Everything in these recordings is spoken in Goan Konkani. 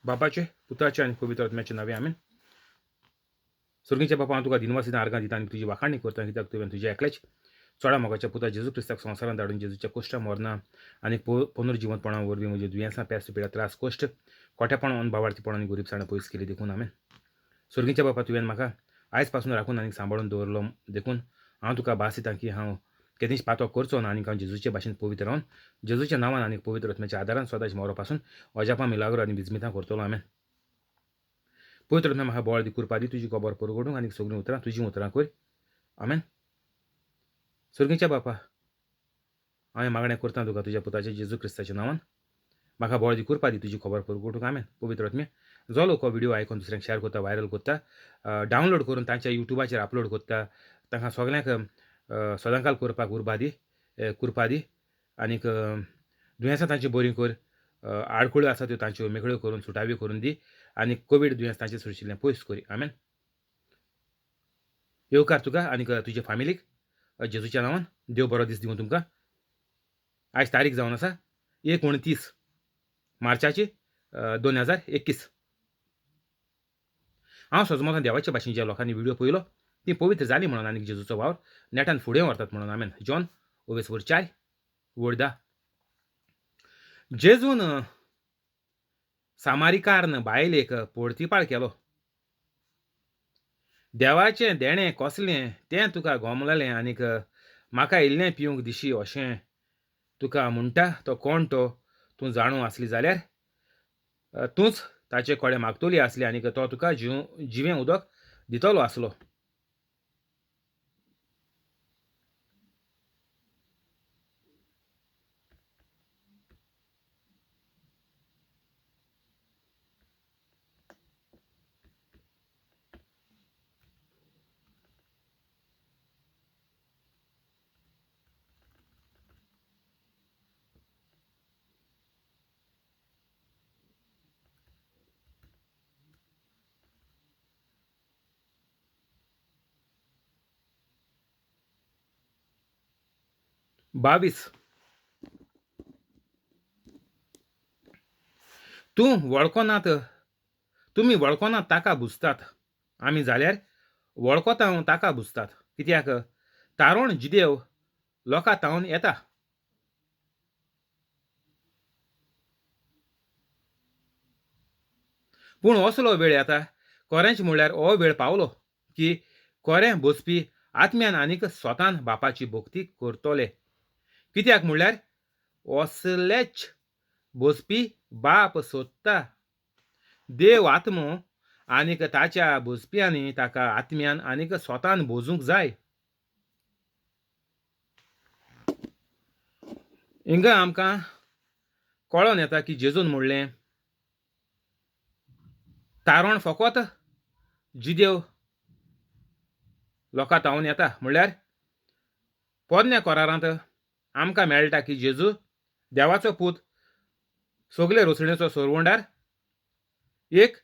बापाचे, पुताचे आनी पवित्र आत्म्याचे नांवे, आमेन. सर्गीच्या बापा, हांव तुका दिनवास दिता, आर्गां दिता आनी तुजी वाखाणी करता, कित्याक तुवें तुज्या एकल्याच चोडा मोगाच्या पुता जेजू क्रिस्ताक संवसारांत धाडून जेजूच्या कश्टा, मरणा आनी पुनर्जिवंतपणा वरवीं म्हज्या दुयेंसां, पेस्त, पिडा, त्रास, कश्ट, कोट्यापण, अनभावार्थीपण आनी गरिबसाणां पयस केली देखून, आमेन. सर्गीच्या बापा, तुवें म्हाका आयज पासून राखून आनी सांबाळून दवरलो देखून हांव तुका भास दिता की हांव केदींच पातो करचो ना आनी हांव जेजूचे भाशेन पवित्र रावन जेजूच्या नांवान आनी पवित्र आत्म्याच्या आदारान स्वताच्या मरो पासून अजापां, मिलाग्रो आनी विजमितां करतलो, आमेन. पवित्र आत्म्या, म्हाका बळ दी, कृपा दी, तुजी खबर परगडूंक आनी सगळीं उतरां तुजीं उतरां कर, आमेन. सर्गीच्या बापा, हांवें मागणें करता तुका तुज्या पुताच्या जेजू क्रिस्ताच्या नांवान, म्हाका बळ दी, कृपा दी, तुजी खबर परगडूंक, आमेन. पवित्र आत्म्या, जो लोक हो व्हिडिओ आयकून दुसऱ्यांक शेअर करता, व्हायरल करता, डावनलोड करून तांच्या युट्यूबाचेर अपलोड करता, तांकां सगल्यांक सदांकाल करपाक उर्बा दी, कृपा दी आनीक दुयेंसां तांची बरीं कर, आडखळ्यो आसा त्यो तांच्यो मेकळ्यो करून सुटाव्यो करून दी आनी कोवीड दुयेंस तांचे सुशिल्लें पयस करी, आमेन. येवकार तुका आनीक तुज्या फामिलीक जेजूच्या नांवान. देव बरो दीस दिवं तुमकां. आयज तारीख जावन आसा 29 मार्चाची 2021. हांव सजमतां देवाचे भाशेन ज्या लोकांनी व्हिडिओ पळयलो ती पवित्र जाली म्हणून आनीक जेजूचो वावर नेटान फुडें व्हरतात म्हणून, आमेन. जॉन ओवेस वर 4 वड 10. जेजून सामारिकारन बायलेक पोडतिपाळ केलो. देवाचें देणें कसलें तें तुका गोमलेलें आनीक म्हाका इल्लें पिवंक दिशी अशें तुका म्हणटा तो कोण तो तूं जाणू आसली जाल्यार तूंच ताचे कडेन मागतली आसली आनीक तो तुका जिवें उदक दितलो आसलो. बावीस. तूं वळखनात, तुमी वळखनात ताका बुजतात, आमी जाल्यार वळखता ताका बुजतात, कित्याक तारण जिदेव लोकां तावन येता. पूण असलो वेळ येता, कोरेंच म्हणल्यार हो वेळ पावलो की कोरें बसपी आत्म्यान आनीक स्वतान बापाची भक्ती करतले, कित्याक म्हणल्यार असलेच बसपी बाप सोदता. देव आत्मो आनीक ताच्या बसप्यांनी ताका आत्म्यान आनीक स्वतान बोजूंक जाय. हिंगा आमकां कळोन येता की जेजून म्हणलें तारण फकत जिदेव लोकां तावन येता, म्हणल्यार पोरण्या करारांत आमकां मेळटा की जेजू देवाचो पूत, सगळे रोसणेचो सोरवंडार, एक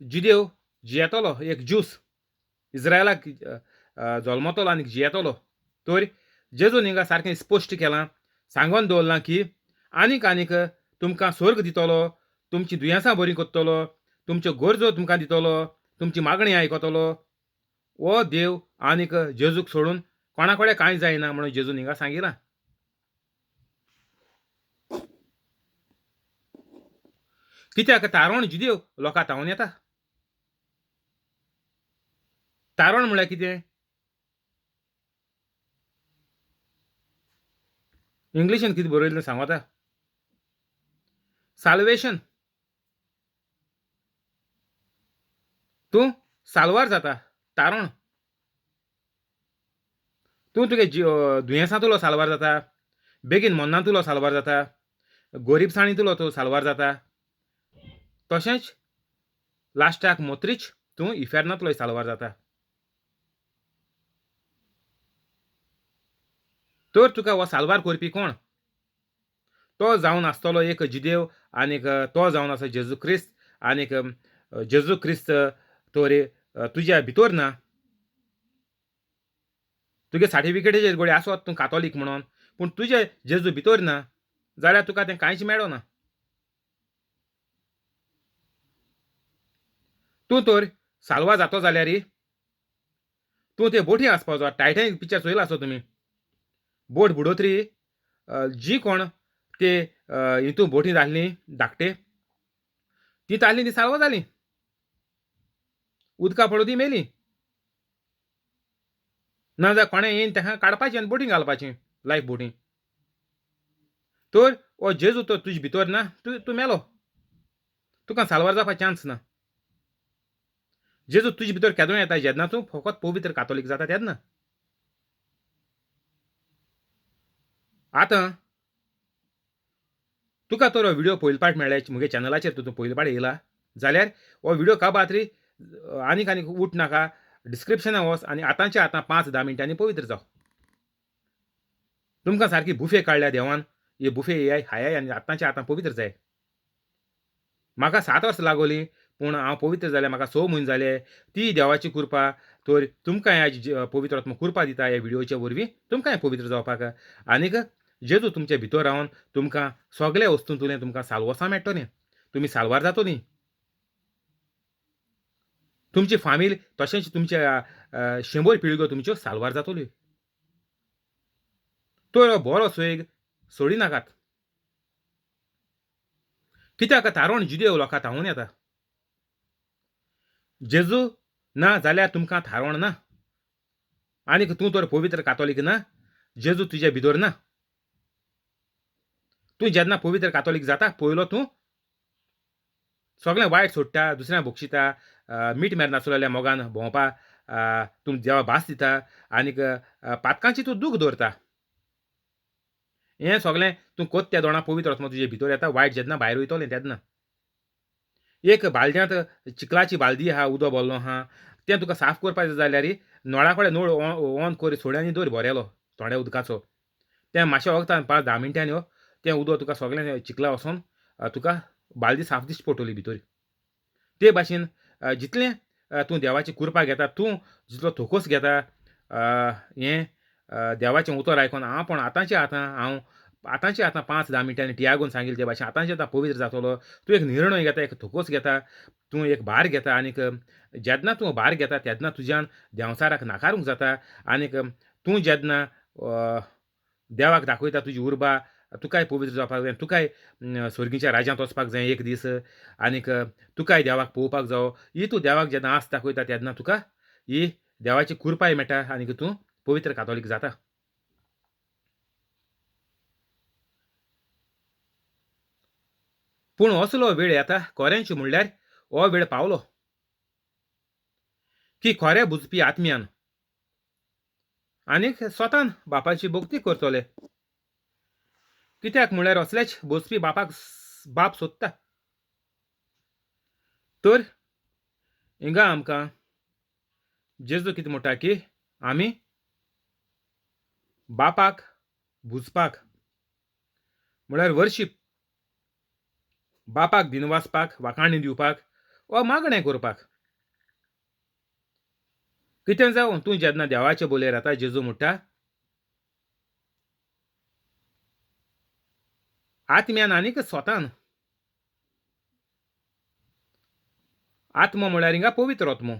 जिदेव जियेतलो, एक ज्यूस इस्रायलाक जल्मतलो आनी जियेतलो. तर जेजून हिंगा सारकें स्पश्ट केलां, सांगून दवरलां की आनीक आनीक तुमकां स्वर्ग दितलो, तुमची दुयेंसां बरीं करतलो, तुमच्यो गरजो तुमकां दितलो, तुमची मागणी आयकतलो. हो देव आनीक जेजूक सोडून कोणा कडेन कांय जायना म्हणून जेजून हिंगा सांगिलां. कित्याक तारण जिदेव लोकां तावन येता. तारण म्हणल्यार कितें? इंग्लिशीन कितें बरयल्लें सांगता? साल्वेशन. तूं साल्वार जाता, तारण. तूं तुगे दुयेंसांतलो साल्वार जाता, बेगीन मरणांतलो साल्वार जाता, गरिबसाणींतलो तूं साल्वार जाता, तशेंच लास्टाक मोत्रीच तूं इफेर्नांतलोय साल्वार जाता. तर तुका हो साल्वार करपी कोण? तो जावन आसतलो एक जिदेव आनीक तो जावन आसा जेजू क्रिस्त. आनीक जेजू क्रिस्त तर तुज्या भितर ना, तुगे सर्टिफिकेटीचेर घडये आसत तूं कातोलीक म्हणून, पूण तुजे जेजू भितर ना जाल्यार तुका तें कांयच मेळना. तूं तर साल्वार जातो जाल्यार तूं ते बोटी आसपाक जाय. टायटॅनीक पिक्चर चोयला आसतो तुमी, बोट बुडोतरी जी कोण ते हितू बोटींत आहलीं धाकटे ती ताल्ली ती साल्वार जाली, उदका पडून ती मेली. ना जाल्यार कोणें येवन ताका काडपाचें आनी बोटीं घालपाचें, लायफ बोटीं. तर हो जेजू तर तुजे भितर ना, तूं तूं मेलो, तुका साल्वार जावपाक चान्स ना. जेजू तुजे भितर केदो येता जेन्ना तूं फकत पवित्र कातोलीक जाता तेन्ना. आतां तुका तर हो व्हिडियो पयले पाट मेळ्ळ्या म्हगे चॅनलाचेर, तूं पयले पाट येयला जाल्यार हो व्हिडियो काबार रे आनीक आनीक उठ नाका, डिस्क्रिप्शनाक वच आनी आतांचे आतां 5-10 मिनटांनी पवित्र जाव. तुमकां सारकी बुफे काडल्या देवान, हे बुफे येयाय खायाय आनी आतांचे आतां पवित्र जाय. म्हाका 7 वर्सां लागोलीं पूण हांव पवित्र जालें, म्हाका 6 म्हयने जाले. ती देवाची कृपा. तर तुमकां ह्या पवित्र आत्मो कृपा दिता ह्या व्हिडियोचे वरवीं तुमकांय पवित्र जावपाक. आनीक जेजू तुमचे भितर रावन तुमकां सगळे वस्तूंतल्यान तुमकां साल्वसां मेळटलें, तुमी साल्वार जातलीं. तुमची फामील तशेंच तुमच्या 100 पिळग्यो तुमच्यो साल्वार जातल्यो. तर बरो सोयग सोडी नाकात, कित्याक तारण जुदेव लोकां थावन येता. जेजू ना जाल्यार तुमकां थारण ना, आनीक तूं तर पवित्र कातोलीक ना, जेजू तुजे भितर ना. तूं जेन्ना पवित्र कातोलीक जाता पयलो तूं सगळें वायट सोडटा, दुसऱ्यांक बक्षिता, मीठ मेर नासलेल्या मोगान भोंवपा, तूं देवा भास दिता आनीक पातकांची तूं दूख दवरता. हें सगळें तूं कोत्या दोणा पवित्र आत्मो तुजे भितर येता, वायट जेन्ना भायर वयतलें तेन्ना. एक बालद्यांत चिखलाची बालदी आहा, उदक भरलो आहा, तें तुका साफ करपाचें जाल्यार नळा कडेन नळ ऑन कर, सोड्यांनी दवर भरेलो थोड्या उदकाचो, तें मातशें वखदान 5-10 मिनटांनी यो तें उदक तुका सगळें चिखला वचोन तुका बालदी साफ दिसची पडटली भितर. ते भाशेन जितलें तूं देवाची कृपा घेता, तूं जितलो थोकोस घेता, हें देवाचें उतर आयकोन हांव पण आतांचे आतां हांव आतांचे आतां 5-10 मिनटांनी टियागोन सांगिल्लें ते भाशेन आतांचे आतां पवित्र जातलो. तूं एक निर्णय घेता, एक थोकोस घेता, तूं एक भार घेता आनीक जेन्ना तूं भार घेता तेन्ना तुज्यान देंवचाराक नाकारूंक जाता. आनीक तूं जेन्ना देवाक दाखयता तुजी उर्बा, तुकाय पवित्र जावपाक जाय, तुकाय स्वर्गीच्या राज्यांत वचपाक जाय एक दीस, आनीक तुकाय देवाक पळोवपाक जावो, ही तूं देवाक जेन्ना आस दाखयता तेन्ना तुका ही देवाची कृपाय मेळटा आनीक तूं पवित्र कातोलीक जाता. पूण असलो वेळ येता खरेंच म्हणल्यार हो वेळ पावलो की खरें बुजपी आत्म्यान आनीक स्वतान बापाची भक्ती करतले. कित्याक म्हणल्यार असलेच बसपी बापाक बाप सोदता. तर हिंगा आमकां जेजू कितें म्हणटा की आमी बापाक बुजपाक म्हणल्यार वर्शीप, बापाक दिनवासपाक, वाखाणी दिवपाक वा मागणें करपाक. कितें जावं तूं जेन्ना देवाचे बोलयेर येता, जेजू म्हणटा आत्म्यान आनीक स्वतान. आत्मो म्हळ्यार हिंगा पवित्र आत्मो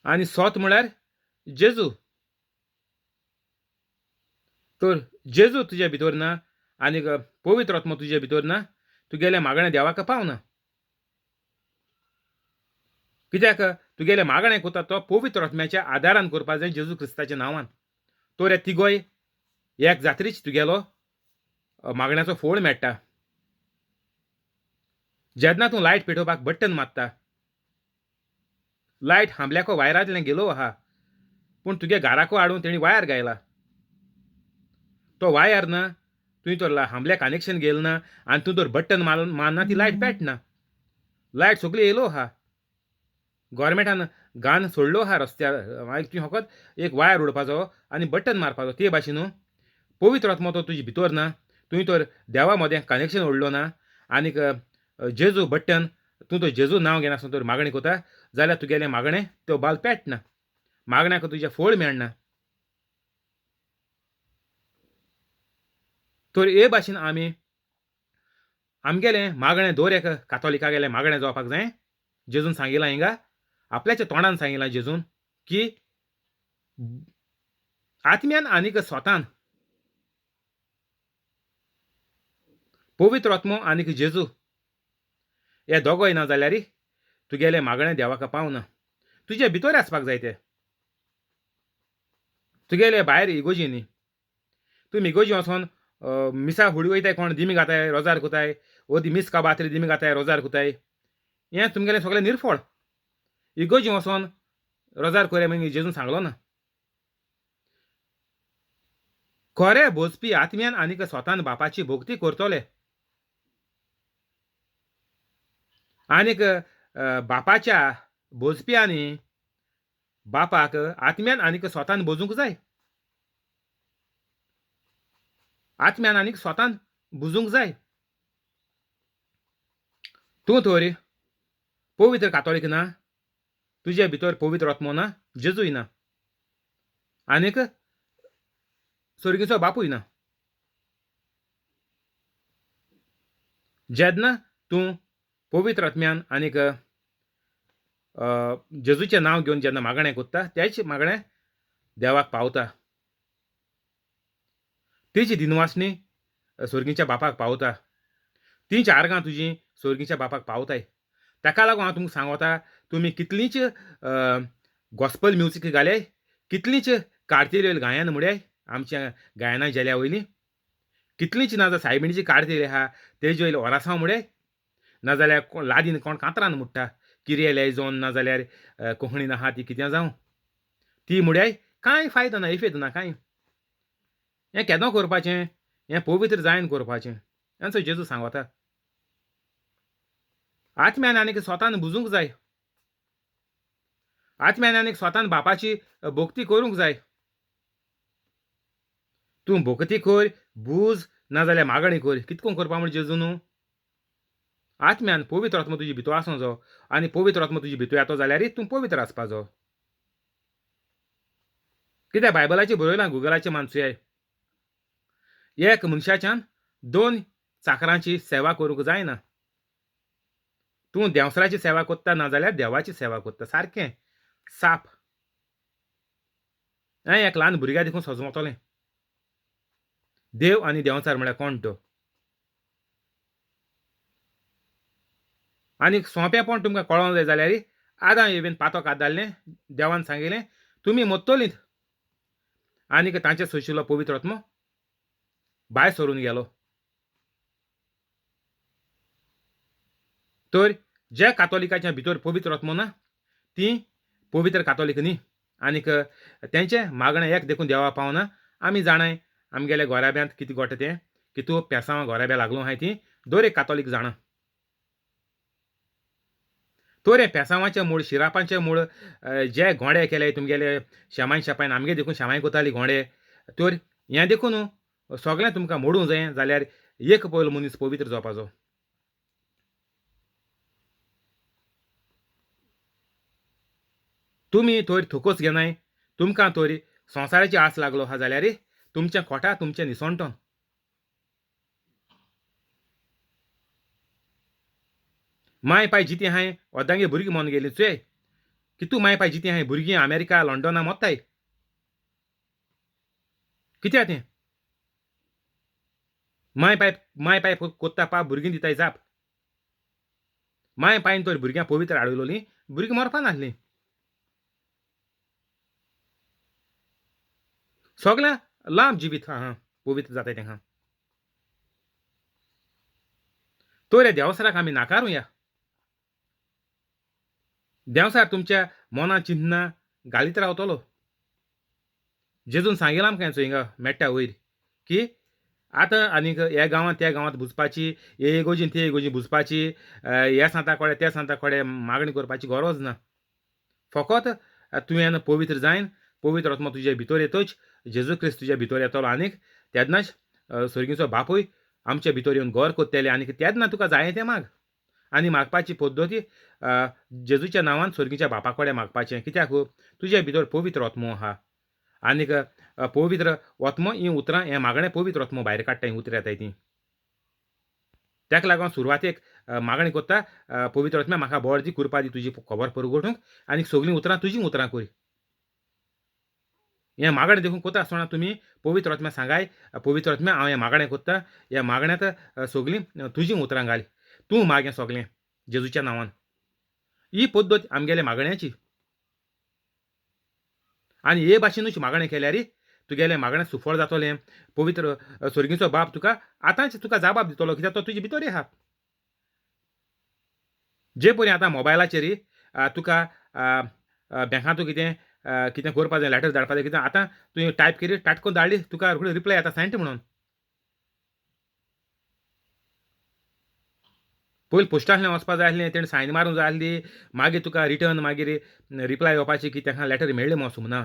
आनी स्वत म्हळ्यार जेजू. तर जेजू तुजे भितर ना आनीक पवित्र आत्मो तुजे भितर ना, तुगेलें मागणें देवाक पावना. कित्याक तुगेलें मागणें करता तो पवित्र आत्म्याच्या आदारान करपाक जाय, जेजू क्रिस्ताच्या नांवान. तर हे तिगोय एक जात्रीच तुगेलो मागण्याचो फोळ मेळटा. जेन्ना तूं लायट पेटोवपाक बटन मारता, लायट हांबल्याको वायरांतल्यान गेलो आहा, पूण तुगे घराको हाडून तेणी वायर गायला, तो वायर ना, तुवें तो हांबल्या कनेक्शन गेल ना आनी तूं तर बटन मारना ती लायट पेटना. लायट सगळी येयलो आहा, गोवोरमेंटान गान सोडलो आहा रस्त्यार, मागीर तुवें फकत एक वायर उडोवपाचो आनी बटन मारपाचो. ते भाशेन न्हू पवित्र आत्मो तो तुजे भितर ना, तुवें तर देवा मदें कनेक्शन ओडलो ना आनीक जेजू बटन तूं तो जेजू नांव घेनासतना तर मागणी करता जाल्यार तुगेलें मागणें त्यो बाल पेटना, मागण्याक तुजें फळ मेळना. तर हे भाशेन आमी आमगेलें मागणें दर एक कातोलिकागेलें मागणें जावपाक जाय. जेजून सांगिलां हिंगा, आपल्याच्या तोंडान सांगिलां जेजून की आत्म्यान आनीक स्वतान पवित्र आत्मो आनीक जेजू हे दोगोय ना जाल्यार तुगेलें मागणें देवाक पावना. तुजे भितर आसपाक जाय ते, तुगेले भायर इगोजी न्ही. तूं इगोजी वचोन मिसा हुडी वयताय, कोण दिमी घाताय रोजार कोताय, ओ दी मीस काबात्री दिमी घाताय रोजार कोताय, हें तुमगेलें सगळें निर्फळ. इगोजी वचोन रोजार कोरया मागीर जेजून सांगलो ना. खरें भोजपी आत्म्यान आनीक स्वतान बापाची भक्ती करतले आनीक बापाच्या भोजप्यांनी बापाक आत्म्यान आनीक स्वतान भोजूंक जाय. आत्म्यान आनीक स्वतान बुजूंक जाय. तूं तर पवित्र कातोलीक ना, तुजे भितर पवित्र आत्मो ना, जेजूय ना आनीक स्वर्गीचो बापूय ना. जेन्ना तूं पवित्र आत्म्यान आनीक जेजूचें नांव घेवन जेन्ना मागणें कोत्ता तेच मागणें देवाक पावता, तेजी दिनवासणी स्वर्गीच्या बापाक पावता, तीं आर्गां तुजीं स्वर्गीच्या बापाक पावताय. ताका लागून हांव तुमकां सांगता, तुमी कितलींच गॉस्पल म्युजीक घाले, कितलींच कार्तेली गायन म्हळ्यार आमच्या गायना जेल्या वयली, कितलींच ना जाल्यार सायबिणीची कार्तेली आहा तेजे वयली ओरासांव म्हळ्यार, नाजाल्यार कोण लादीन कोण कांतरान म्हणटा किरिये लेजोन, नाजाल्यार कोंकणीन आहा ती कितें जावं ती म्हळ्यार कांय फायदो ना, इफेद ना कांय. हें केदो करपाचें, हें पवित्र जायन करपाचें हेंचो जेजू सांगता. आत्म्यान आनीक स्वतान बुजूंक जाय, आत्म्यान आनीक स्वतान बापाची भक्ती करूंक जाय. तूं भक्ती कर, बूज, नाजाल्यार मागणी कर. कितको करपा म्हण जेजू न्हू. आत्म्यान पवित्र आत्मो तुजी भितर आसूंक जायो आनी पवित्र आत्मो तुजी भितर येतो जाल्यार तूं पवित्र आसपा जायो. कित्याक बायबलाचेर बरयलां गुगलाचेर मानसुयाय, एक मनशाच्यान दोन चाकरांची सेवा करूंक जायना. तूं देंवसराची सेवा कोत्ता नाजाल्यार देवाची सेवा कोत्ता, सारकें साप. हें एक ल्हान भुरग्या देखून सजमतलें देव आनी देंवचार म्हळ्यार कोण तो. आनी सोंपेपण तुमकां कळोंक जाय जाल्यार आदां एवेन पातक आदारलें, देवान सांगिलें तुमी मोत्तलींत, आनीक तांचे सोशिल्लो पवित्र आत्मो भायर सरून गेलो. तर जे कातोलिकाच्या भितर पवित्र आत्मो ना ती पवित्र कातोलीक न्ही, आनीक तेंचें मागणें एक देखून देवा पावना. आमी जाणाय आमगेल्या गोराब्यांत कितें घोडटा तें, की तूं पेसांव गोराब्या लागलो आहाय ती दर एक कातोलीक जाणा. तर हें पेसांवाचें मूळ, शिरापांचें मूळ जे गोंडे केले तुमगेले शेमाय शेपायन, आमगे देखून शेमाय कोताली गोंडे, तर हें देखून सगळें तुमकां मोडूंक जाय जाल्यार एक पयलो मनीस पवित्र जावपाचो. तुमी थंय थोकोच घेनाय, तुमकां तर संवसाराची आस लागलो आहा जाल्यार तुमचें खोटा तुमचें निसणटन. माय पाय जिती आहाय अर्दांगे भुरगीं मोन गेलीं चोय, कितू माय पाय जिती आहाय भुरगीं अमेरिका लंडना मोत्ताय, कित्याक तें माय पाय माय पाय कोत्ता पा भुरगीं दिताय जाप. माय पायन तर भुरग्यां पवित्र हाडलोलीं भुरगीं मरपा नासलीं. सगळ्यां लांब जिवीत आहा पवित्र जाताय तेंकां. तर ह्या देवसराक आमी नाकारुया. देंवसार तुमच्या मनां चिंतना घालीत रावतलो. जेजून सांगिलां आमकां हिंगा मेट्टा वयर की आतां आनीक ह्या गांवांत त्या गांवांत बुजपाची, हे इगोजीन ते इगोजीन बुजपाची, ह्या सांता कडेन त्या सांता कडेन मागणी करपाची गरज ना. फकत तुवें पवित्र जायन, पवित्र आत्मो तुजे भितर येतच, जेजू क्रिस्त तुज्या भितर येतलो आनीक तेन्नाच स्वर्गीचो बापूय आमच्या भितर येवन घर कोत्तले आनीक तेन्ना तुका जाय तें माग. आनी मागपाची पद्दती जेजूच्या नांवान स्वर्गीच्या बापा कडेन मागपाचें, कित्याक तुज्या भितर पवित्र आत्मो आहा आनीक पवित्र आत्मो हीं उतरां हें मागणें पवित्र आत्मो भायर काडटा, हीं उतरां येताय तीं. ताका लागून सुरवातेक मागणी कोत्ता, पवित्र आत्म्या म्हाका बळ दी, कृपा दी तुजी खबर परगटूंक आनी सगळीं उतरां तुजीं उतरां करी. हें मागणें देखून कोता आसतना तुमी पवित्र आत्म्या सांगाय, पवित्र आत्म्या हांव हें मागणें कोत्ता, ह्या मागण्यांत सगळीं तुजीं उतरां घाल, तूं माग हें सगळें जेजूच्या नांवान. ही पद्दत आमगेल्या मागण्याची. आनी हे भाशेनूच मागणें केल्यार तुगेलें मागणें सुफळ जातलें. पवित्र स्वर्गीचो बाप तुका आतांच तुका जाबाब दितलो, कित्याक तो तुजे भितर आहा. जे परी आतां मोबायलाचेर तुका बँकांतू कितें कितें करपा जाय, लॅटर धाडपा जाय, कितें आतां तुवें टायप केली, टाटकून धाडली, तुका रोखडी रिप्लाय येता सेंट म्हणून. पयलीं पोस्टांतल्यान वचपा जाय आसलें, तेणें सायन मारूंक जाय आसली, मागीर तुका रिटर्न मागीर रिप्लाय येवपाची की ताका लॅटर मेळ्ळें म्हणून सुमना.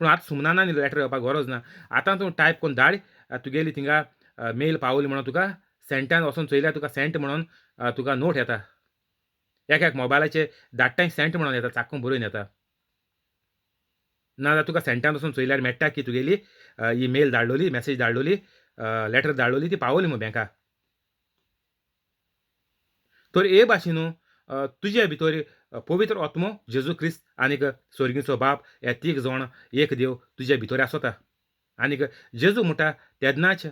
पूण आतां सुमना न्ही लॅटर येवपाक गरज ना. आतां तूं टायप करून धाड, तुगेली थिंगा मेल पावली म्हणून तुका सेंटान वचून चोयल्यार तुका सेंट म्हणून तुका नोट येता. एक एक मोबायलाचेर धाडटाय सेंट म्हणून येता, चाकून बरोवन येता. ना जाल्यार तुका सेंटान वचून चोयल्यार मेळटा की तुगेली ही मेल धाडलोली, मॅसेज धाडलोली, लॅटर धाडलोली ती पावली म्हूण बँका. तर हे भाशेन तुजे भितर पवित्र आत्मो जेजू क्रिस्त आनीक स्वर्गीचो बाप हे तीग जाण एक देव तुजे भितर आसता. आनीक जेजू म्हणटा तेन्नाच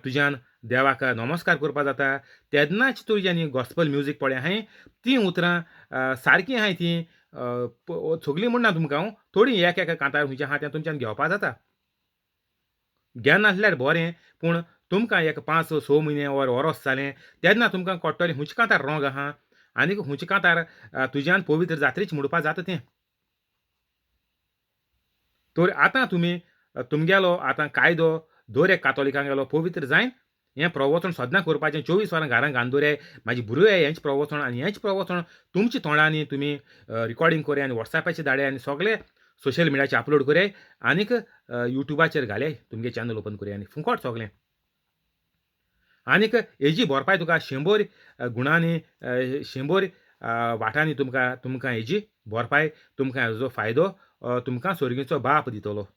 तुज्यान देवाक नमस्कार करपा जाता, तेन्नाच तुज्यान गॉस्पल म्युजीक पळय आहाय तीं उतरां सारकीं आहाय तीं सगळीं म्हणना तुमकां हांव, थोडीं एक एका कांतार खंयचें आहा तें तुमच्यान घेवपा जाता. घेनासल्यार बरें, पूण तुमकां एक 5-6 म्हयने वर वरोस जालें तेन्ना तुमकां कळटलें खंयचें कांतार रोंग आहा आनी खंयचें कांतार तुज्यान पवित्र जात्रेच म्हणपा जाता तें. तर आतां तुमी तुमगेलो आतां कायदो दर एक कातोलिकांगेलो पवित्र जायन हें प्रवचन सदां करपाचें. 24 वरां घरान घालून दवराय, म्हाजी भुरगे हेंच प्रवचन आनी हेंच प्रवचन तुमच्या तोंडांनी तुमी रिकॉर्डिंग कराय आनी वॉट्सॅपाचेर धाडाय आनी सगळे सोशल मिडियाचेर अपलोड कराय आनीक युट्यूबाचेर घालय, तुमगे चॅनल ओपन कराय आनी फुकट सगळें. आनीक हेजी भरपाय तुका 100 गुणांनी 100 वाटांनी तुमकां तुमकां हेजी भरपाय, तुमकां हेजो फायदो तुमकां स्वर्गीचो बाप दितलो.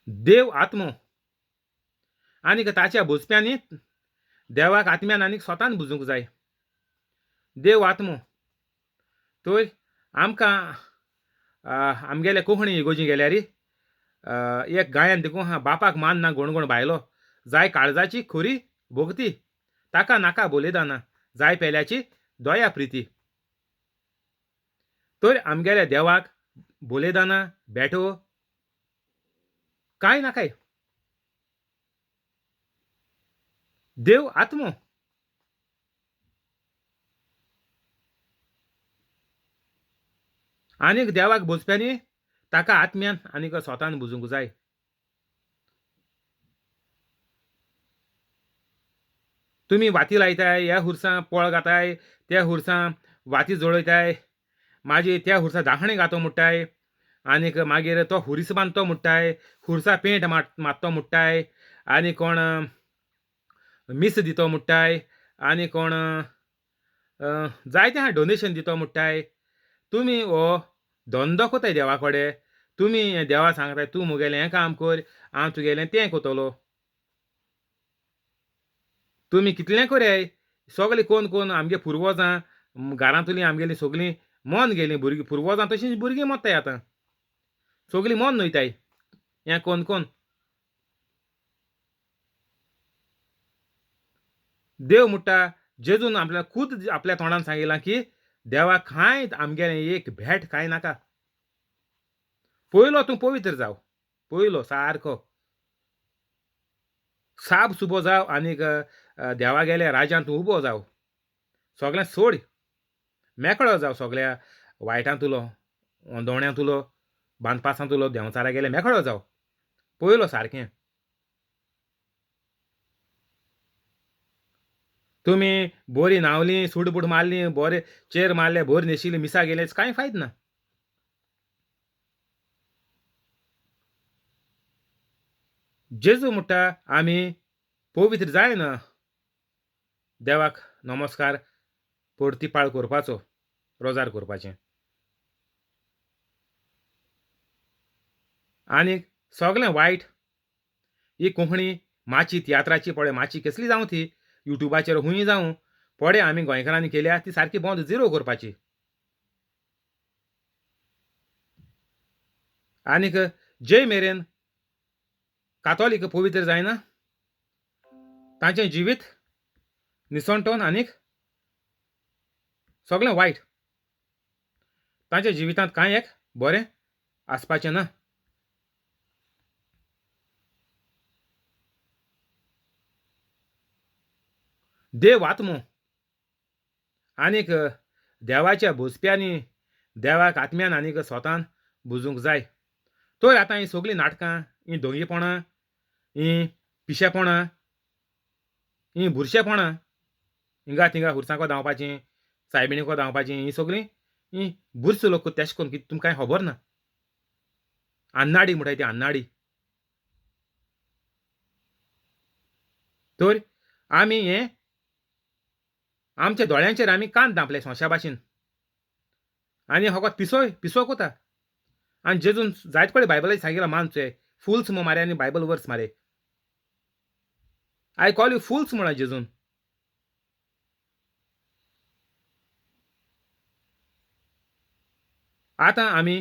देव आत्मो आनीक ताच्या भोजप्यांनी देवाक आत्म्यान आनीक स्वतान बुजूंक जाय. देव आत्मो तर आमकां आमगेले कोंकणी इगोजी गेल्यार एक गायन देखून आहा, बापाक मान ना गणगण बायलो, जाय काळजाची खरी भोगती, ताका नाका बोलयदाना, जाय पेल्याची दया प्रिती. तर आमगेल्या देवाक बोलयदाना बेठो कांय नाकाय. देव आत्मो. आनीक देवाक बोजप्यांनी ताका आत्म्यान आनीक स्वतान बुजूंक जाय. तुमी वाती लायताय, ह्या हुरसां पोळ घाताय, त्या हुरसां वाती जळयताय, मागीर त्या हुरसां दाखणी घातो म्हणटाय, आनीक मागीर तो हुरीस बांदतो म्हणटाय, हुरसा पेंट मारतो म्हणटाय, आनी कोण मीस दितो म्हणटाय, आनी कोण जायते आहा डोनेशन दितो म्हणटाय. तुमी हो धंदो कोताय देवा कडेन. तुमी देवा सांगताय तूं म्हगेलें हें काम कर, हांव तुगेलें तें कोतलो. तुमी कितलें कराय, सगळीं कोण कोण आमगे पुर्वजां घरांतलीं आमगेलीं सगळीं मन गेलीं, भुरगीं पुर्वजां तशींच भुरगीं मोत्ताय आतां, सगळीं मन वयताय हें कोण कोण. देव म्हणटा जेजून आपल्या खूद आपल्या तोंडान सांगिलां की देवा कांय आमगेलें एक भेट कांय नाका, पयलो तूं पवित्र जाव, पयलो सारको साब सुबो जाव आनीक देवा गेल्या राजान तूं उबो जाव, सगळें सोड, मेकळो जाव सगळ्या वायटांतुलो, दोण्यांतुलो, बांदपासांतुलो, देंवचारा गेले मेकळो जाव पयलो सारकें. तुमी बोरी न्हांवली, सूट बूट मारली, बोरे चेर मारले, बोरी न्हेशिल्ली, मिसा गेले, कांय फायद ना. जेजू म्हणटा आमी पवित्र जायना देवाक नमस्कार परतिपाळ करपाचो, रोजार करपाचें. आनी सगळें वायट ही कोंकणी माची तियात्राची पळय माची कसली जावं ती युट्यूबाचेर हुंय जावं पळय आमी गोंयकारांनी केल्या ती सारकी बंद झिरो करपाची. आनीक जे मेरेन कातोलीक पवित्र जायना तांचें जिवीत निसणटोन आनीक सगळें वायट, तांच्या जिवितांत कांय एक बरें आसपाचें ना. देव आत्मो आनीक देवाच्या भोजप्यांनी देवाक आत्म्यान आनीक स्वतान बुजूंक जाय. तर आतां हीं सगळीं नाटकां, हीं दोंगीपणां, हीं पिशेपणां, हीं बुरशेपणां, हिंगा थिंगा खुर्सांको धांवपाचीं, सायबिणीको धांवपाचीं, हीं सगळीं हीं बुरसो लोक तेश कोन्न कितें तुमकां कांय खबर ना. अन्नाडी म्हणटाय ती अन्नाडी. तर आमी हें आमच्या दोळ्यांचेर आमी कान धांपले सोंशा भाशेन आनी फकत पिसोय पिसो कोता. आनी जेजून जायत कडेन बायबलाचेर सांगिलां मानचें फुल्स म्हूण मारे आनी बायबल वर्स मारे. I call you fools म्हळां जेजून. आतां आमी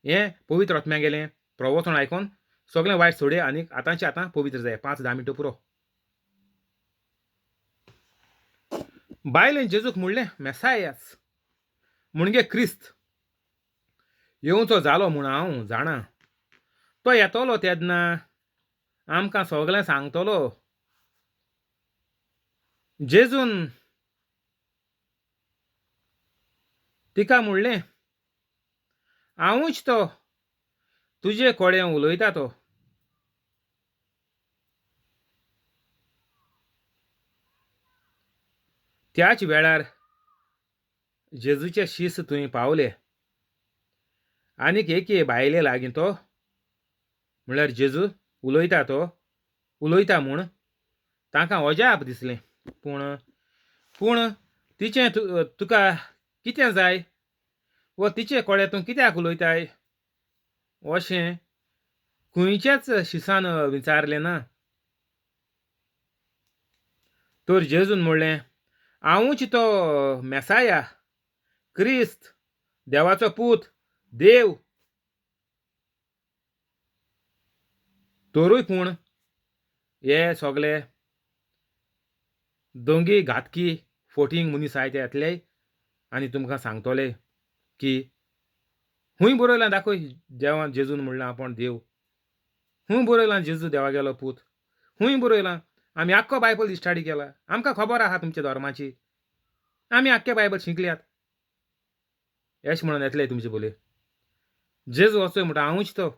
हें पवित्र आत्म्या गेलें प्रवचन आयकोन सगळें वायट सोडया आनी आतांचें आतां पवित्र जाय. 5-10 मिनटां पुरो. बायलेन जेजूक म्हणलें मेसायास म्हणजे क्रिस्त येवचो जालो म्हूण हांव जाणा, तो येतलो तेन्ना आमकां सगळें सांगतलो. जेजून तिका म्हणलें हांवूच तो तुजे कडेन उलयता तो. त्याच वेळार जेजूचे शीस थंय पावले आनीक एके बायले लागीं तो म्हणल्यार जेजू उलयता तो उलयता म्हूण तांकां अजाप दिसलें. पूण पूण तिचें तुका कितें जाय व तिचे कडेन तूं कित्याक उलयताय अशें खंयच्याच शिसान विचारलें ना. तर जेजून म्हणलें हांवूच तो मेसाया क्रिस्त देवाचो पूत देव. तरूय पूण हे सगळे दोंगी घातकी फोटींग मनीस आहाय ते येतले आनी तुमकां सांगतले की खूंय बरयलां दाखय देवान जेजून म्हणलां आपूण देव, खूंय बरयलां जेजू देवागेलो पूत, खूंय बरयलां. आमी आख्खो बायबल स्टडी केला, आमकां खबर आहा तुमच्या धर्माची, आमी आख्खे बायबल शिकल्यात अशें म्हणून येतले तुमचे बोले. जेजू असो म्हणटा हांवूच तो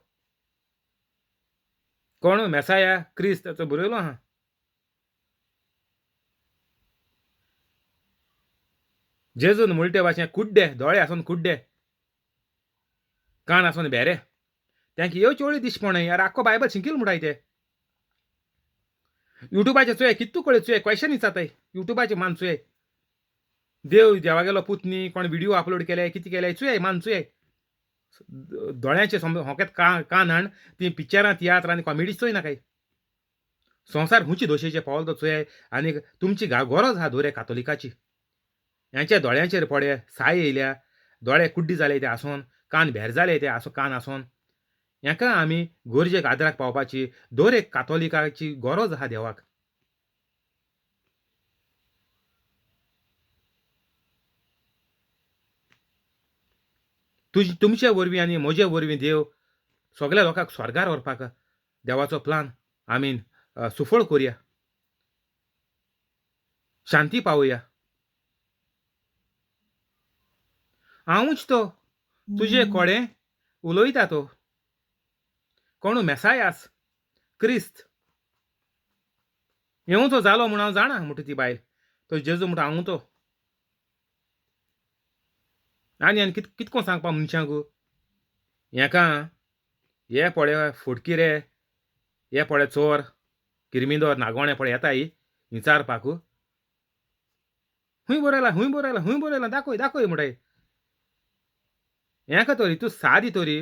कोण मेसाया क्रिस्त ताचो बरयलो आहा. जेजून म्हणटे भाशेन कुड्डे दोळे आसून कुड्डे, कान आसून भेरे, तांकां येवच्यो चोळी दिसपण यार आख्खो बायबल शिकील म्हणटाय ते. युट्यूबाचेर चोय कितू कडेन चोय क्वेशन विचारताय युट्यूबाचेर मान चोय देव देवागेलो पूत न्ही कोण व्हिडियो अपलोड केले कितें केले चोय मान चोय दोळ्यांचे होकेत कान हाण ती पिक्चरां तियात्र आनी कॉमेडी चोय नाकाय. संवसार हुंची दोशेचे पावल तो चोय आनी तुमची गरज आहा दोरे कातोलिकाची. ह्यांच्या दोळ्यांचेर पडे साय येयल्या, दोळे कुड्डी जाले ते आसून, कान भेर जाले ते आसून, कान आसून, ह्याका आमी गरजेक आदराक पावपाची दर एक कातोलिकाची गरज आहा देवाक. तुमचे वरवीं आनी म्हजे वरवीं देव सगळ्या लोकांक स्वर्गार व्हरपाक देवाचो प्लान आमी सुफळ करुया, शांती पावया. हांवूच तो तुजे कडेन उलयता तो कोणू मेसायास क्रिस्त येवचो जालो म्हूण हांव जाणा म्हणटा ती बायल. तो जेजू म्हणटा हांव तो. आनी आनी कितको सांगपा मनशांक हेका हे पळय फुटकिरे, हे पळय चोर किरमिदोर नागोणे पळय येताय विचारपाक. खूंय बरयलां खूंय बरयलां खूंय बरयलां दाखय दाखय म्हणटाय. हेका तरी तूं सादी तरी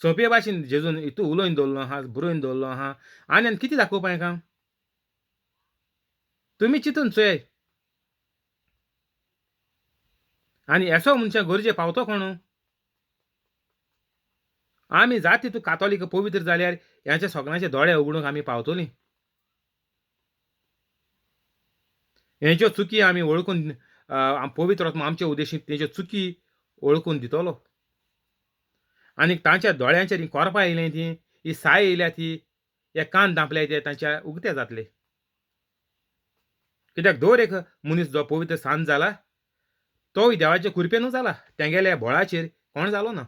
सोंपे भाशेन जेजून इतू उलोवन दवरलो आहा, बरोवन दवरलो आहा. आनी आनी कितें दाखोवपा हांकां? तुमी चिंतून चोय. आनी एसो मनशां गरजे पावतो कोण? आमी जात तितू कातोलीक पवित्र जाल्यार ह्यांच्या सगळ्यांचे दोळे उगडूंक आमी पावतलीं. हेंच्यो चुकी आमी वळखून पवित्र आत्मो आमचे उद्देशीन तेंच्यो चुकी वळखून दितलो. आनी तांच्या दोळ्यांचेर हीं कोरपां येयलीं, ती ही साय येयल्या, ती हे कान धांपले ते तांच्या उगते जातले. कित्याक दर एक मनीस जो पवित्र सांत जाला तोय देवाचे कृपेनूच जाला, तेंगेल्या बळाचेर कोण जालो ना.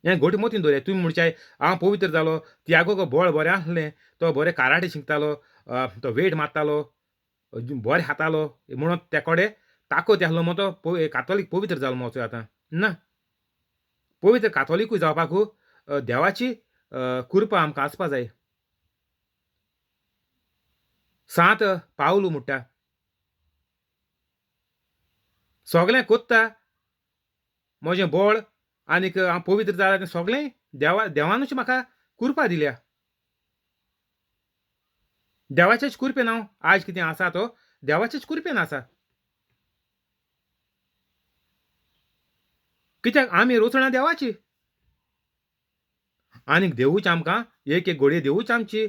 हें घट मतीन दवरया. तुमी म्हणचे हांव पवित्र जालो, तियागोक बळ बरें आसलें, तो बरें काराटे शिकतालो, तो वेट मारतालो, बरें खातालो म्हणून ते कडेन ताकद आसलो म्हूण तो कातोलीक पवित्र जालो म्हणचो आतां ना. पवित्र कातोलिकूय जावपाक देवाची कृपा आमकां आसपा जाय. सांत पावलू म्हणटा सगळें कोत्ता म्हजें बळ आनीक हांव पवित्र जाला तें सगळें देवानूच म्हाका कृपा दिल्या. देवाचेच कृपेन हांव आज कितें आसा तो देवाचेच कृपेन आसा. कित्याक आमी रचणा देवाची आनीक देवूच आमकां एक एक घडये देवूच आमची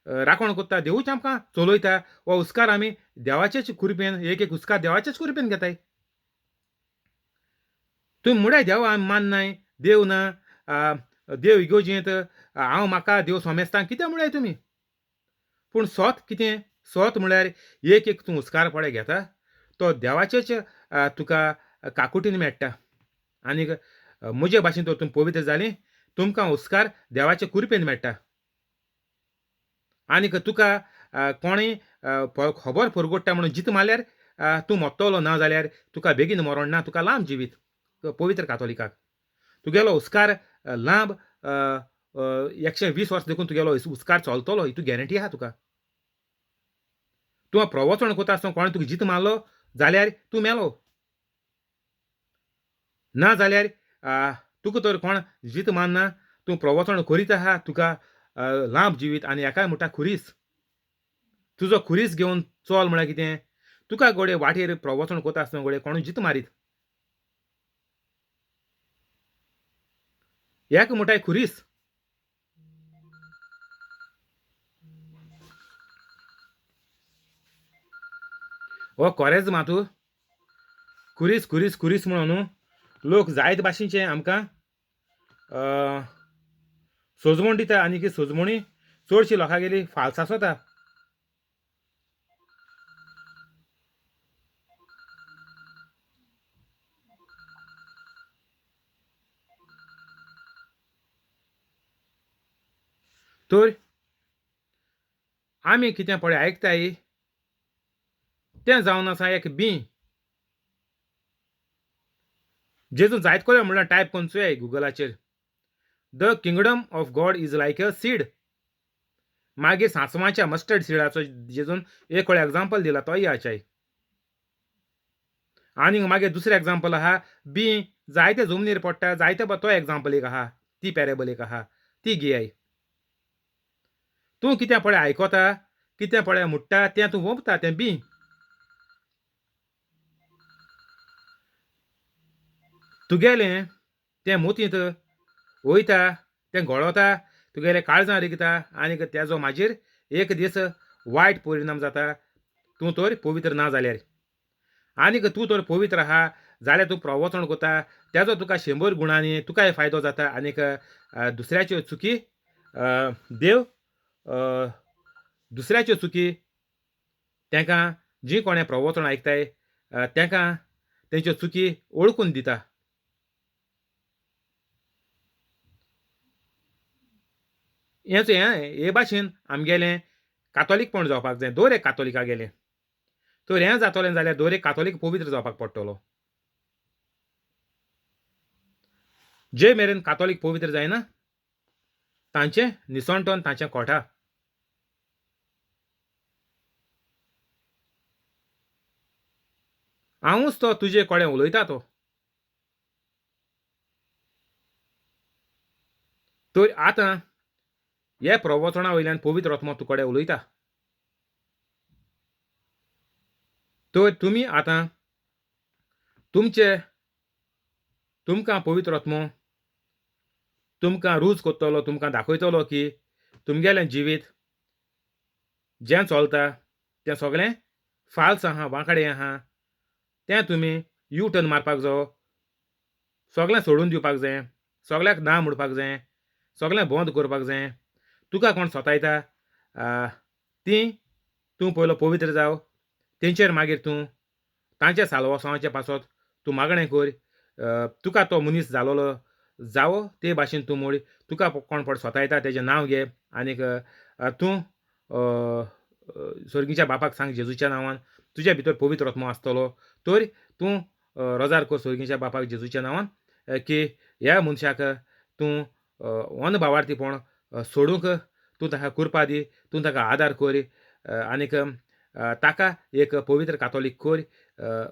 राखण करता, देवूच आमकां चलयता. हो हुस्कार आमी देवाचेच कृपेन, एक एक हुस्कार देवाचेच कृपेन घेताय. तुमी म्हणटाय देव आमी माननाय, देव ना, देव इगोजेंत, हांव म्हाका देव सोमेस्तां, कितें म्हणटाय तुमी? पूण सोत कितें? सोत म्हळ्यार एक एक तूं हुस्कार पळय घेता तो देवाचेच तुका काकुटीन मेळटा. आनीक म्हजे भाशेन तर तुमी पवित्र जालीं, तुमकां हुस्कार देवाचे कृपेन मेळटा. आनीक तुका कोणूय खबर परगोडटा म्हणून जीत मारल्यार तूं मरतलो, ना जाल्यार तुका बेगीन मरण ना, तुका लांब जिवीत. पवित्र कातोलिकाक तुगेलो हुस्कार लांब 120 वर्स देखून तुगेलो हुस्कार चलतलो, हितू गॅरंटी आहा तुका. तूं प्रवचन करता आसतना कोणें तुका जीत मारलो जाल्यार तूं मेलो, ना जाल्यार तुका तर कोण जीत मारना, तूं प्रवचन करीत आहा, तुका लांब जिवीत. आनी हेकाय म्हणटा खुरीस. तुजो खुरीस घेवन चल म्हळ्यार कितें? तुका घडये वाटेर प्रवचन करता आसतना घडये कोणूय जीत मारीत, हेका म्हणटाय खुरीस. हो कोरेज मातू खुरीस खुरीस खुरीस म्हणून न्हू लोक जायत भाशेनचे आमकां सोजमण दिता. आनी सोजमणी चडशी लोकांगेली फाल्स आसता. तर आमी कितें पळय आयकताय तें जावन आसा एक बी. जेजू जायत कडेन म्हणल्यार टायप करून चोय गुगलाचेर, the kingdom of God is like a seed. मागीर सांसवाच्या मस्टर्ड सिडाचो जेजून एक कडेन एग्जाम्पल दिला तोय आचाय. आनी मागीर दुसरें एग्जाम्पल आहा बी जायते जमनीर पडटा, जायते तो एग्जाम्पल एक आहा, ती पॅरेबल एक आहा, ती घेयाय. तूं कितें पळय आयकता, कितें पळय म्हणटा तें तूं वोंपता तें बी. तुगेलें तें मोतींत वयता, तें गळोता, तुगेलें काळजां रिगता आनी तेजो मागीर एक दीस वायट परिणाम जाता. तूं तर पवित्र ना जाल्यार. आनीक तूं तर पवित्र आहा जाल्यार तूं प्रवचन करता तेजो तुका 100 गुणांनी तुकाय फायदो जाता. आनीक दुसऱ्याच्यो चुकी देव दुसऱ्याच्यो चुकी तांकां जी कोणें प्रवचन आयकताय तांकां तेंच्यो चुकी वळखून दिता. हेंच हें हे भाशेन आमगेलें कातोलीकपण जावपाक जाय, दर एक कातोलिका गेलें. तर हें जातलें जाल्यार दर एक कातोलीक पवित्र जावपाक पडटलो. जे मेरेन कातोलीक पवित्र जायना तांचें निसणटन तांचें कोठा. हांवूच तो तुजे कडेन उलयता तो. तर आतां हे प्रवचना वयल्यान पवित्र आत्मो तुकडे उलयता। तर तुमी आतां तुमचे तुमकां पवित्र आत्मो तुमकां रूज करतलो, तुमकां दाखयतलो की तुमगेलें जिवीत जें चलता तें सगळें फाल्स आहा, वांकडें आहा, तें तुमी यू टर्न मारपाक जावो, सगळें सोडून दिवपाक जाय, सगळ्याक ना म्हणपाक जाय, सगळें बंद करपाक जाय। तुका कोण सतायता ती तूं पयलो पवित्र जाव, तेंचेर मागीर तूं तांच्या साल्वासांवाचे पासत तूं मागणें कर, तुका तो मनीस जालोलो जावो ते भाशेन तूं मोड, तुका कोण पड सतायता तेजें नांव घे आनीक तूं स्वर्गीच्या बापाक सांग जेजूच्या नांवान, तुज्या भितर पवित्र आत्मो आसतलो। तर तूं रोजार कर स्वर्गीच्या बापाक जेजूच्या नांवान की ह्या मनशाक तूं अनभावार्थीपण सोडूंक तूं ताका कृपा दी, तूं ताका आदार कर आनीक ताका एक पवित्र कातोलीक कर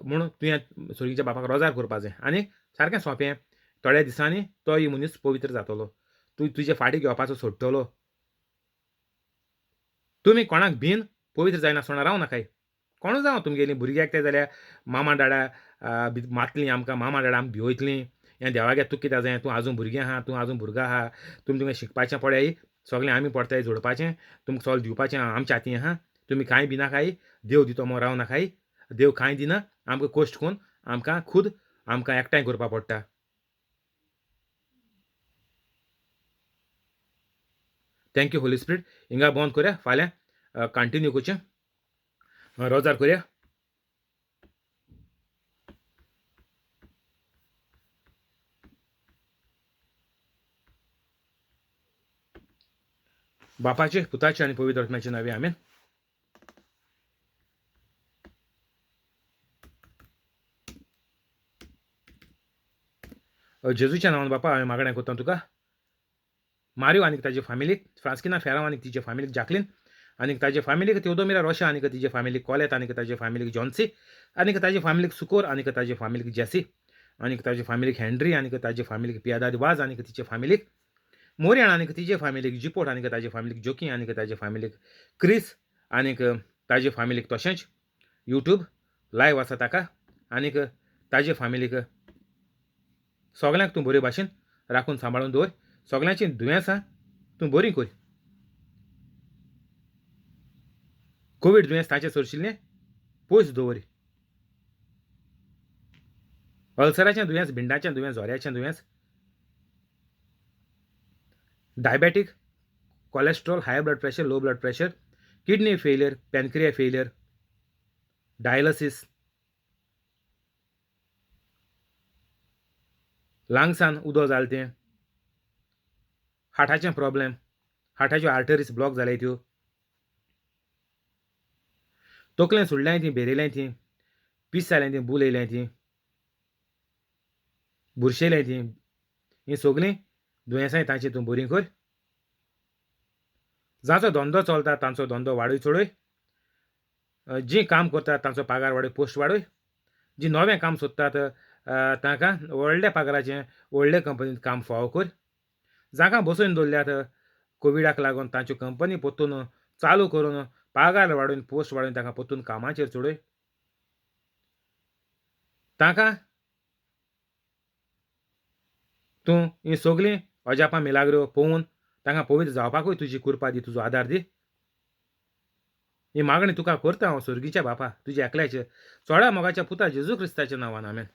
म्हूण तुवें स्वर्गीच्या बापाक रोजार करपा जाय। आनी सारकें सोंपें, थोड्या दिसांनी तोय मनीस पवित्र जातलो, तूं तुजे फाटी घेवपाचो सोडटलो। तुमी कोणाक बीन पवित्र जायनासतना राव नाकाय, कोणूय जावं तुमगेलीं भुरग्याक ते जाल्यार मामा डाडा मातलीं आमकां, मामा डाडा आमकां भिवयतलीं, हें देवागे तुका कित्याक जाय, तूं आजून भुरगें आहा, तूं आजून भुरगो आहा, तुमी तुमकां शिकपाचें पडय, सगळें आमी पडताय जोडपाचें, तुमकां सगळें दिवपाचें आमच्या हातीं आहा, तुमी कांय बी नाकाय, देव दितो म्हूण राव नाकाय, देव कांय दिना, आमकां कश्ट करून आमकां खूद आमकां एकठांय करपाक पडटा। Thank you Holi spirit. हिंगा बंद करया, फाल्यां कंटिन्यू करचें, रोजार करया। बापाचे पुताचे आनी पवित्र आत्म्याचे नांवे आमेन। जेजूच्या नांवान बापा हांवें मागणें करता तुका, मारियो आनी ताजे फामिलीक, फ्रांस्किना फेरांव आनी तिजे फामिलीक, जाकलीन आनी ताजे फामिलीक, तेवदोमिरा रोशा आनी तिजे फामिलीक, कॉलेत आनी ताजे फामिलीक, जॉन्सी आनी ताजे फामिलीक, सुकोर आनी ताजे फामिलीक, जेसी आनी ताजे फामिलीक, हेनरी आनी ताजे फामिलीक, पियादाद वाज आनी तिचे फामिलीक, मोरियाण आनी तिजे फामिलीक, जिपोट आनी ताजे फामिलीक, जोकी आनी ताजे फामिलीक, क्रिस आनी ताजे फामिलीक, तशेंच यूट्यूब लायव आसा ताका आनीक ताजे फामिलीक, सगळ्यांक तूं बरे भाशेन राखून सांबाळून दवर, सगळ्यांची दुयेंसां तूं बरी कर, कोवीड दुयेंस ताचें सरशिल्लें पयस दवर, अल्सराचें दुयेंस, भिंडाचें दुयेंस, झोऱ्याचें दुयेंस, diabetic, cholesterol, high blood pressure, low blood pressure, kidney failure, pancreas failure, dialysis, लंग्सान उदक जालें तें, हार्टाचें प्रॉब्लेम, हार्टाच्यो आर्टरीज ब्लॉक जाले त्यो, तकलें सोडल्याय ती, भेरेल्याय ती, पीस जाल्याय ती, बूल येयल्याय ती, बुरशेल्याय ती, हीं सगळीं दुयेंसांय तांची तूं बरी कर। जांचो धंदो चलता तांचो धंदो वाडय चडय, जीं काम करतात तांचो पगार वाडय, पोस्ट वाडय, जीं नवें काम सोदतात तांकां व्हडल्या पगाराचें व्हडले कंपनींत काम फावो कर, जांकां बसोवन दवरल्यात कोविडाक लागून तांच्यो कंपनी परतून चालू करून पगार वाडोवन पोस्ट वाडोवन तांकां परतून कामाचेर चडय, तांकां तूं हीं सगळीं अजापां मिलाग्रो पळोवन तांकां पवित्र जावपाकूय तुजी कृपा दी, तुजो आदार दी। ही मागणी तुका करता हांव स्वर्गीच्या बापा, तुज्या एकल्याचे चोडा मोगाच्या पुता जेजू क्रिस्ताच्या नांवान, आमेन।